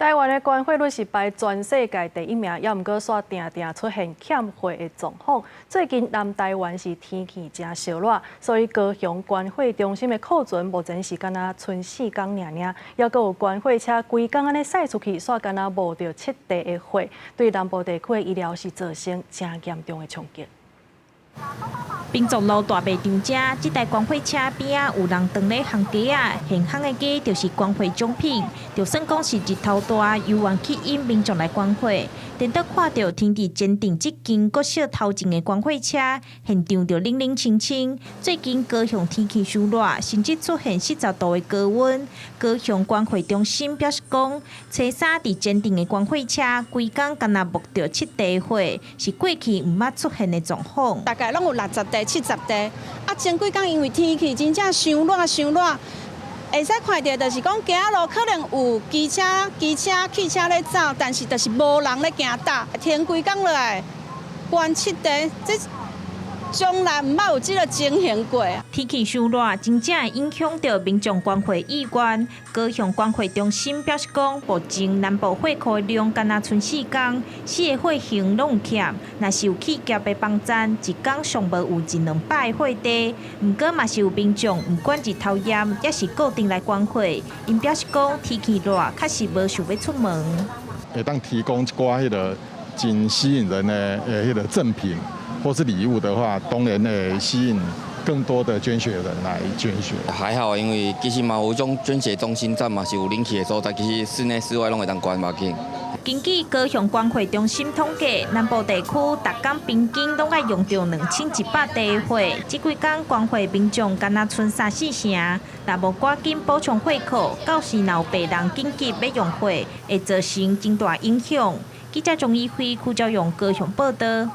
台灣的捐血率是排全世界第一名，猶毋過煞定定出現欠血的狀況。最近南台灣是天氣誠燒熱，所以高雄捐血中心的庫存目前是干焦賰4工爾爾，猶閣有捐血車規工按呢駛出去，煞干焦無著7袋的血，對南部地區的醫療是造成誠嚴重的衝擊。民族路大賣場遮，這台捐血車邊仔有人當咧烘雞仔，現烘的雞就是捐血獎品，就算講是日頭大，猶原吸引民眾來捐血。顛倒看著停佇前鎮這間國小頭前的捐血車，現場就冷冷清清。最近高雄天氣傷熱，甚至出現40度的高溫。高雄捐血中心表示講，初三佇前鎮的捐血車，規工干焦募著7袋血，是過去毋捌出現的狀況。大概攏有60袋、70袋，啊，前幾工因為天氣真正傷熱、傷熱，會使看著就是講街仔路可能有機車、機車、汽車咧走，但是就是無人咧行搭，停規工落來，捐7袋，這從來毋捌有這个情形過。天氣傷熱，真正會影響著民眾捐血意願。高雄捐血中心表示講，目前南部血庫的量干焦賰4工，四个血型攏有欠。若是有企業的幫贊，一工上無有一兩百个血袋。毋過嘛是有民眾毋管日頭炎，猶是固定來捐血。𪜶表示講，天氣熱，確實無想欲出門。會當提供一寡彼个真吸引人的彼个贈品或是禮物的話，當然會吸引更多的捐血人來捐血。還好，因為其實嘛有種捐血中心站嘛是有冷氣的所在，其實室內室外攏會當捐無要緊。根據高雄捐血中心統計，南部地區逐工平均攏愛用著2100袋血。這幾工捐血民眾干焦賰三四成，若無趕緊補充血庫，到時若有病人緊急欲用血，會造成真大影響。記者鍾以輝、邱昭勇高雄報導。